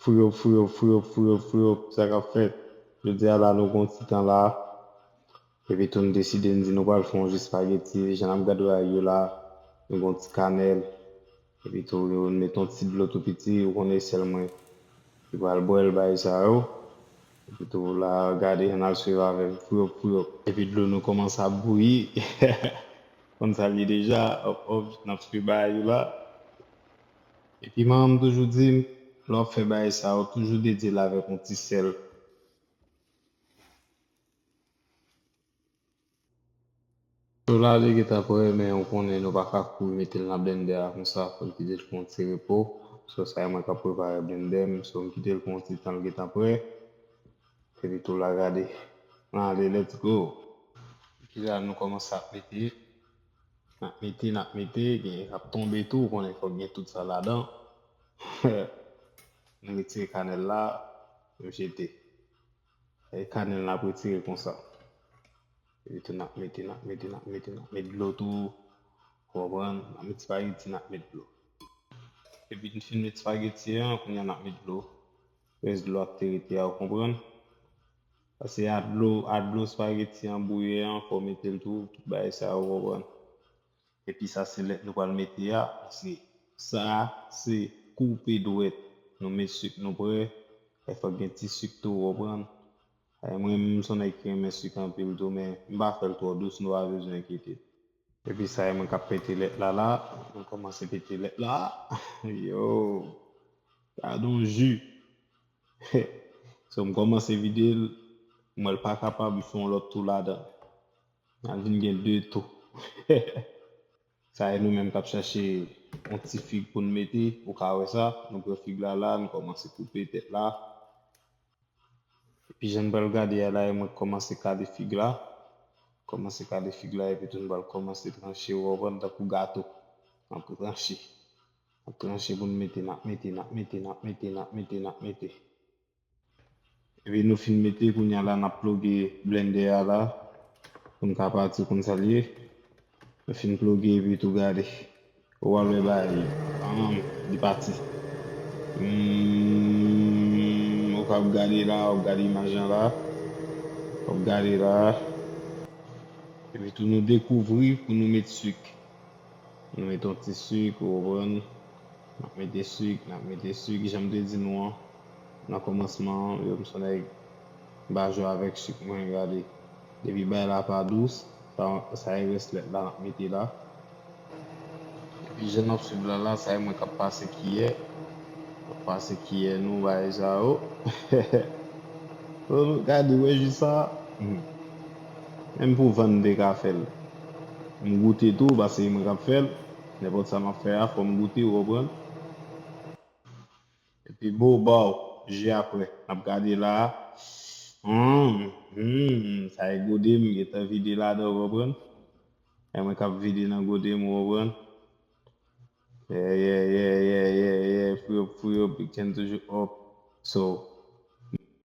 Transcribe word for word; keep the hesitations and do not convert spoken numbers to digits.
Friyop, friyop, friyop, friyop, friyop, sa k ap fèt? Jodi a la, nou gon ti tan la. Epi tou, n deside, n di nou pral fè yon ji espageti. Jan n ap gade bagay yo la, nou gon ti kanèl. Epi tou, yo met yon ti dlo tou piti, ou konnen sèl mwen ki pral bwè l, bagay sa yo. Epi tou, la, gade, n al swiv avè m, friyop, friyop. Epi dlo nou kòmanse ap bouyi. Konn sa l ye deja, hop, hop, n ap swiv bagay yo la. Epi manman m toujou di m, lè w ap fè bagay sa yo, toujou dedye l avèk yon ti sèl. Dlo la, li gentan prè, men ou konnen nou pa ka kouri mete l nan blendè a konsa, fò n kite l fè yon ti repo. So, sa e mwen k ap prepare blendè m, so m kite l pou yon ti tan, l gentan prè. Epi tou la, gade. N ale, let's go. Epi la, nou kòmanse ap mete. N ap mete, n ap mete, gen k ap tonbe tou, ou konnen fòk gen tout sa ladan. Nou retire kanèl la, nou jete. E kanèl n ap retire konsa. Epi tou n ap mete, n ap mete, n ap mete, n ap met dlo tou. Ou konprann? N ap met espageti, n ap met dlo. Epi n fin met espageti an, kounye a n ap met dlo. Rès dlo a k te rete a, ou konprann? Paske a dlo, a dlo espageti an bouyi an, fò w mete l tou, tout bagay sa yo, ou konprann? Epi sa se lèt nou pral mete a, paske sa se koupe dwèt. Nou met sik nou prè, e fòk gen ti sik tou, ou konprann? E mwen menm, m se yon nèg ki renmen sik anpil tou, men m pa fè l twò dous, nou pa bezwen enkyete. Epi sa e mwen k ap pete lèt la la, m kòmanse pete lèt la. Yo, gade yon ji. So, m kòmanse vide l, m wè l pa kapab, m fè yon lòt tou ladan. N al vin gen de tou. Sa e nou menm k ap chache yon ti fig pou n mete, ou ka wè sa, nou pran fig la la, nou kòmanse koupe tèt la. Epi jan n pral gade a la, e mwen k kòmanse kale fig la. Kòmanse kale fig la, epi tou n pral kòmanse tranche, ou konprann, tankou gato. N ap tranche. N ap tranche pou n mete, n ap mete, n ap mete, n ap mete, n ap mete, n ap mete. Epi nou fin mete, kounye a la, n ap ploge blendè a la, pou n ka pati, ou konn sa l ye. Nou fin ploge, epi tou gade. Ou al wè bagay, ann, li pati. Hmm, ou k ap gade la, w ap gade imaj lan la. W ap gade la. Epi tou nou dekouvri pou nou met sik. Nou met yon ti sik, ou konprann. N ap mete sik, n ap mete sik. Jan m te di nou an, nan kòmansman an, yo, m se yon nèg m pa jwe avèk sik mwen, gade. Depi bagay la pa dous, sa, sa e rès lèt la n ap mete la. Epi jan n ap swiv la la, sa e mwen k ap pase kiyè. N ap pase kiyè nou, bagay sa yo. Gade, wè ji sa. Hmm. Menm pou vann m te ka fè l. M goute tou, paske e mwen k ap fè l. Nenpòt sa m ap fè a, fò m goute, ou konprann? Epi bo, baw, ji a prè. N ap gade la. Hmm, hmm, sa e gode m, gentan vide ladan, ou konprann? E mwen k ap vide nan gode m, ou konprann? Yeah, yeah, yeah, yeah, yeah, yeah, free up, free up, big ten toujou up. So,